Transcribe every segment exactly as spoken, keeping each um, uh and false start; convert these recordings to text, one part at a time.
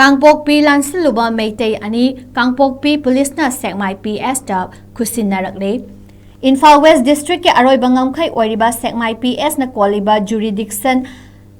ꯀꯥꯡꯄꯣꯛꯄꯤ ꯂꯥꯟꯁꯤꯜꯂꯨꯕ ꯃꯩꯇꯩ ꯑꯅꯤ ꯀꯥꯡꯄꯣꯛꯄꯤ ꯄꯨꯂꯤꯁꯅ ꯁꯦꯛꯃꯥꯏ ꯄꯤ ꯑꯦꯁꯇ ꯈꯨꯠꯁꯤꯟꯅꯔꯛꯂꯦ꯫ ꯏꯝꯐꯥꯜ ꯋꯦꯁ ꯗꯤꯁꯇ꯭ꯔꯤꯛꯀꯤ ꯑꯔꯣꯏꯕ ꯉꯝꯈꯩ ꯑꯣꯏꯔꯤꯕ ꯁꯦꯛꯃꯥꯏ ꯄꯤ ꯑꯦꯁꯅ ꯀꯣꯜꯂꯤꯕ ꯖꯨꯔꯤꯗꯤꯛꯁꯟ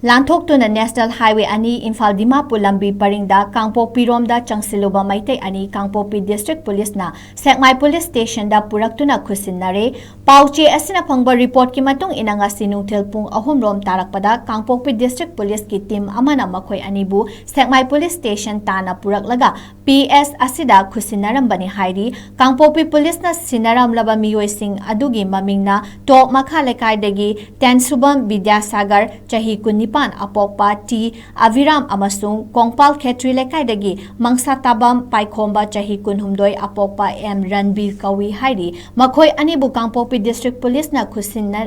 ꯂꯥꯟꯊꯣꯛꯇꯨꯅ ꯅꯦꯁꯅꯦꯜ ꯍꯥꯏꯋꯦ ꯑꯅꯤ ꯏꯝꯐꯥꯜ ꯗꯤꯃꯥꯄꯨꯔ ꯂꯝꯕꯤ ꯄꯔꯤꯡꯗ ꯀꯥꯡꯄꯣꯛꯄꯤꯔꯣꯝꯗ ꯆꯪꯁꯤꯜꯂꯨꯕ ꯃꯩꯇꯩ ꯑꯅꯤ ꯀꯥꯡꯄꯣꯛꯄꯤ ꯗꯤꯁꯇ꯭ꯔꯤꯛ ꯄꯨꯂꯤꯁꯅ ꯁꯦꯛꯃꯥꯏ ꯄꯨꯂꯤꯁ ꯁ꯭ꯇꯦꯁꯟꯗ ꯄꯨꯔꯛꯇꯨꯅ ꯈꯨꯠꯁꯤꯟꯅꯔꯦ꯫ ꯄꯥꯎ ꯆꯦ ꯑꯁꯤꯅ ꯐꯪꯕ ꯔꯤꯄꯣꯔꯠꯀꯤ ꯃꯇꯨꯡ ꯏꯟꯅ ꯉꯁꯤ ꯅꯨꯡꯊꯤꯜ ꯄꯨꯡ ꯑꯍꯨꯝ ꯔꯣꯝ ꯇꯥꯔꯛꯄꯗ ꯀꯥꯡꯄꯣꯛꯄꯤ ꯗꯤꯁꯇ꯭ꯔꯤꯛ ꯄꯨꯂꯤꯁꯀꯤ ꯇꯤꯝ ꯑꯃꯅ ꯃꯈꯣꯏ ꯑꯅꯤꯕꯨ ꯁꯦꯛꯃꯥꯏ ꯄꯨꯂꯤꯁ ꯁ꯭ꯇꯦꯁꯟ ꯇꯥꯟꯅ ꯄꯨꯔꯛꯂꯒ ꯄꯤ ꯑꯦꯁ ꯑꯁꯤꯗ ꯈꯨꯠꯁꯤꯟꯅꯔꯝꯕꯅꯤ ꯍꯥꯏꯔꯤ꯫ ꯀꯥꯡꯄꯣꯛꯄꯤ ꯄꯨꯂꯤꯁꯅ ꯁꯤꯟꯅꯔꯝꯂꯕ ꯃꯤꯑꯣꯏꯁꯤꯡ ꯑꯗꯨꯒꯤ ꯃꯃꯤꯡꯅ ꯇꯣꯞ ꯃꯈꯥ ꯂꯩꯀꯥꯏꯗꯒꯤ ꯇꯦꯟꯁꯨꯕꯝ ꯕꯤꯗ꯭ꯌꯥꯁꯥꯒꯔ, ꯆꯍꯤ ꯀꯨꯟꯅꯤꯄꯥꯟ, ꯑꯄꯣꯛꯄ ꯇꯤ ꯑꯚꯤꯔꯥꯝ ꯑꯃꯁꯨꯡ ꯀꯣꯡꯄꯥꯜ ꯈꯦꯇ꯭ꯔꯤ ꯂꯩꯀꯥꯏꯗꯒꯤ ꯃꯪꯁꯥꯇꯥꯕꯝ ꯄꯥꯏꯈꯣꯝꯕ, ꯆꯍꯤ ꯀꯨꯟꯍꯨꯝꯗꯣꯏ, ꯑꯄꯣꯛꯄ ꯑꯦꯝ ꯔꯟꯕꯤꯔ ꯀꯧꯏ ꯍꯥꯏꯔꯤ꯫ ꯃꯈꯣꯏ ꯑꯅꯤꯕꯨ ꯀꯥꯡꯄꯣꯛꯄꯤ ꯗꯤꯁꯇ꯭ꯔꯤꯛ ꯄꯨꯂꯤꯁꯅ ꯈꯨꯠꯁꯤꯟꯅ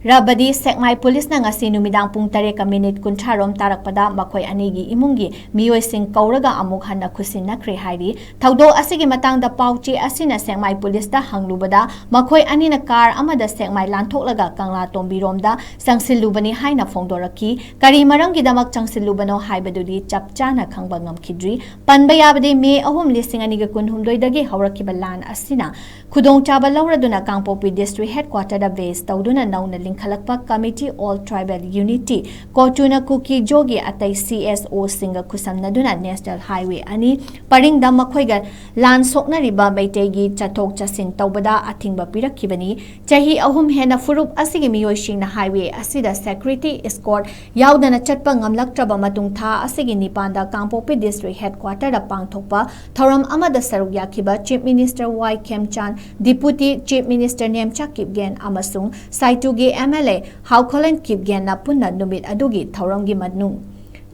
ꯔꯕꯗꯤ ꯁꯦꯛꯃꯥꯏ ꯄꯨꯂꯤꯁꯅ ꯉꯁꯤ ꯅꯨꯃꯤꯗꯥꯡ ꯄꯨꯡ ꯇꯔꯦꯠꯀ ꯃꯤꯅꯤꯠ ꯀꯨꯟꯊ꯭ꯔꯥ ꯔꯣꯝ ꯇꯥꯔꯛꯄꯗ ꯃꯈꯣꯏ ꯑꯅꯤꯒꯤ ꯏꯃꯨꯡꯒꯤ ꯃꯤꯑꯣꯏꯁꯤꯡ ꯀꯧꯔꯒ ꯑꯃꯨꯛ ꯍꯟꯅ ꯈꯨꯠꯁꯤꯟꯅꯈ꯭ꯔꯦ ꯍꯥꯏꯔꯤ꯫ ꯊꯧꯗꯣꯛ ꯑꯁꯤꯒꯤ ꯃꯇꯥꯡꯗ ꯄꯥꯎ ꯆꯦ ꯑꯁꯤꯅ ꯁꯦꯛꯃꯥꯏ ꯄꯨꯂꯤꯁꯇ ꯍꯪꯂꯨꯕꯗ ꯃꯈꯣꯏ ꯑꯅꯤꯅ ꯀꯥꯔ ꯑꯃꯗ ꯁꯦꯛꯃꯥꯏ ꯂꯥꯟꯊꯣꯛꯂꯒ ꯀꯪꯂꯥꯇꯣꯡꯕꯤꯔꯣꯝꯗ ꯆꯪꯁꯤꯜꯂꯨꯕꯅꯤ ꯍꯥꯏꯅ ꯐꯣꯡꯗꯣꯔꯛꯈꯤ꯫ ꯀꯔꯤ ꯃꯔꯝꯒꯤꯗꯃꯛ ꯆꯪꯁꯤꯜꯂꯨꯕꯅꯣ ꯍꯥꯏꯕꯗꯨꯗꯤ ꯆꯞ ꯆꯥꯅ ꯈꯪꯕ ꯉꯝꯈꯤꯗ꯭ꯔꯤ꯫ ꯄꯟꯕ ꯌꯥꯕꯗꯤ ꯃꯦ ꯑꯍꯨꯝ, ꯂꯤꯁꯤꯡ ꯑꯅꯤꯒ ꯀꯨꯟꯍꯨꯝꯗꯣꯏꯗꯒꯤ ꯍꯧꯔꯛꯈꯤꯕ ꯂꯥꯟ ꯑꯁꯤꯅ ꯈꯨꯗꯣꯡꯆꯥꯕ ꯂꯧꯔꯗꯨꯅ ꯀꯥꯡꯄꯣꯛꯄꯤ ꯗꯤꯁꯇ꯭ꯔꯤꯛ ꯍꯦꯗꯀ꯭ꯋꯥꯇꯔꯗ ꯕꯦꯖ ꯇꯧꯗꯨꯅ ꯅꯧꯅ ꯂꯤꯡꯈꯠꯂꯛꯄ Committee All Tribal Unity, ꯀꯣꯆꯨꯅ ꯀꯨꯀꯤ ꯖꯣꯒꯤ ꯑꯇꯩ ꯁꯤ ꯑꯦꯁ ꯑꯣꯁꯤꯡꯒ ꯈꯨꯠꯁꯝꯅꯗꯨꯅ ꯅꯦꯁꯅꯦꯜ ꯍꯥꯏꯋꯦ ꯑꯅꯤ ꯄꯔꯤꯡꯗ ꯃꯈꯣꯏꯒ ꯂꯥꯟ ꯁꯣꯛꯅꯔꯤꯕ ꯃꯩꯇꯩꯒꯤ ꯆꯠꯊꯣꯛ ꯆꯠꯁꯤꯟ ꯇꯧꯕꯗ ꯑꯊꯤꯡꯕ ꯄꯤꯔꯛꯈꯤꯕꯅꯤ꯫ ꯆꯍꯤ ꯑꯍꯨꯝ ꯍꯦꯟꯅ ꯐꯨꯔꯨꯞ ꯑꯁꯤꯒꯤ ꯃꯤꯑꯣꯏꯁꯤꯡꯅ ꯍꯥꯏꯋꯦ ꯑꯁꯤꯗ ꯁꯦꯀ꯭ꯌꯨꯔꯤꯇꯤ ꯏꯁꯀꯣꯔꯠ ꯌꯥꯎꯗꯅ ꯆꯠꯄ ꯉꯝꯂꯛꯇ꯭ꯔꯕ ꯃꯇꯨꯡ ꯊꯥ ꯑꯁꯤꯒꯤ ꯅꯤꯄꯥꯟꯗ ꯀꯥꯡꯄꯣꯛꯄꯤ ꯗꯤꯁꯇ꯭ꯔꯤꯛ ꯍꯦꯗꯀ꯭ꯋꯥꯇꯔꯗ ꯄꯥꯡꯊꯣꯛꯄ ꯊꯧꯔꯝ ꯑꯃꯗ ꯁꯔꯨꯛ ꯌꯥꯈꯤꯕ ꯆꯤꯐ ꯃꯤꯅꯤꯁꯇꯔ ꯋꯥꯏ ꯈꯦꯝꯆꯥꯟ, deputy chief minister Nemcha Kipgen ꯑꯃꯁꯨꯡ ꯁꯥꯏꯇꯨꯒꯤ ꯑꯦꯝ ꯑꯦꯜ ꯑꯦ ꯍꯥꯎꯈꯣꯂꯦꯟ ꯀꯤꯞꯒꯦꯟꯅ ꯄꯨꯟꯅ ꯅꯨꯃꯤꯠ ꯑꯗꯨꯒꯤ ꯊꯧꯔꯝꯒꯤ ꯃꯅꯨꯡ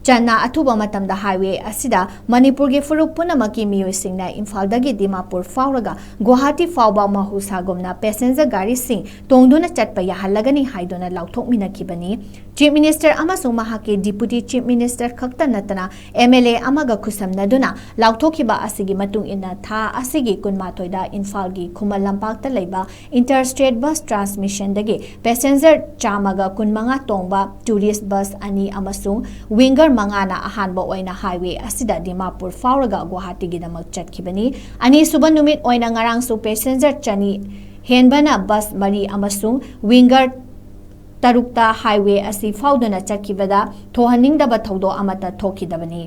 ꯆꯟꯅ ꯑꯊꯨꯕ ꯃꯇꯝꯗ ꯍꯥꯏꯋꯦ ꯑꯁꯤꯗ ꯃꯅꯤꯄꯨꯔꯒꯤ ꯐꯨꯔꯨꯞ ꯄꯨꯝꯅꯃꯛꯀꯤ ꯃꯤꯑꯣꯏꯁꯤꯡꯅ ꯏꯝꯐꯥꯜꯗꯒꯤ ꯗꯤꯃꯥꯄꯨꯔ ꯐꯥꯎꯔꯒ ꯒꯨꯋꯥꯍꯥꯇꯤ ꯐꯥꯎꯕ ꯃꯍꯧꯁꯥꯒꯨꯝꯅ ꯄꯦꯁꯦꯟꯖꯔ ꯒꯥꯔꯤꯁꯤꯡ ꯇꯣꯡꯗꯨꯅ ꯆꯠꯄ ꯌꯥꯍꯜꯂꯒꯅꯤ ꯍꯥꯏꯗꯨꯅ ꯂꯥꯎꯊꯣꯛꯃꯤꯟꯅꯈꯤꯕꯅꯤ꯫ ꯆꯤꯐ ꯃꯤꯅꯤꯁꯇꯔ ꯑꯃꯁꯨꯡ ꯃꯍꯥꯛꯀꯤ ꯗꯤꯄꯨꯇꯤ ꯆꯤꯐ ꯃꯤꯅꯤꯁꯇꯔ ꯈꯛꯇ ꯅꯠꯇꯅ ꯑꯦꯝ ꯑꯦꯜ ꯑꯦ ꯑꯃꯒ ꯈꯨꯠꯁꯝꯅꯗꯨꯅ ꯂꯥꯎꯊꯣꯛꯈꯤꯕ ꯑꯁꯤꯒꯤ ꯃꯇꯨꯡ ꯏꯟꯅ ꯊꯥ ꯑꯁꯤꯒꯤ ꯀꯨꯟꯃꯥꯊꯣꯏꯗ ꯏꯝꯐꯥꯜꯒꯤ ꯈꯨꯃꯟ ꯂꯝꯄꯥꯛꯇ ꯂꯩꯕ ꯏꯟꯇꯔ ꯁ꯭ꯇꯦꯠ ꯕꯁ ꯇ꯭ꯔꯥꯟꯁꯃꯤꯁꯟꯗꯒꯤ ꯄꯦꯁꯦꯟꯖꯔ ꯆꯥꯝꯃꯒ ꯀꯨꯟꯃꯉꯥ ꯇꯣꯡꯕ ꯇꯨꯔꯤꯁ ꯕꯁ ꯑꯅꯤ ꯑꯃꯁꯨꯡ ꯋꯤꯡꯒꯔ ꯄꯉꯥꯅ ꯑꯍꯥꯟꯕ ꯑꯣꯏꯅ highway ꯑꯁꯤꯗ ꯗꯤꯃꯥꯄꯨꯔ ꯐꯥꯎꯔꯒ ꯒꯨꯋꯥꯍꯥꯇꯤꯒꯤꯗꯃꯛ ꯆꯠꯈꯤꯕꯅꯤ꯫ ꯑꯅꯤꯁꯨꯕ ꯅꯨꯃꯤꯠ ꯑꯣꯏꯅ ꯉꯔꯥꯡꯁꯨ passenger ꯆꯅꯤ ꯍꯦꯟꯕꯅ bus ꯃꯔꯤ ꯑꯃꯁꯨꯡ winger ꯇꯔꯨꯛꯇ highway ꯑꯁꯤ ꯐꯥꯎꯗꯨꯅ ꯆꯠꯈꯤꯕꯗ ꯊꯣꯛꯍꯟꯅꯤꯡꯗꯕ ꯊꯧꯗꯣꯛ ꯑꯃꯠꯇ ꯊꯣꯛꯈꯤꯗꯕꯅꯤ꯫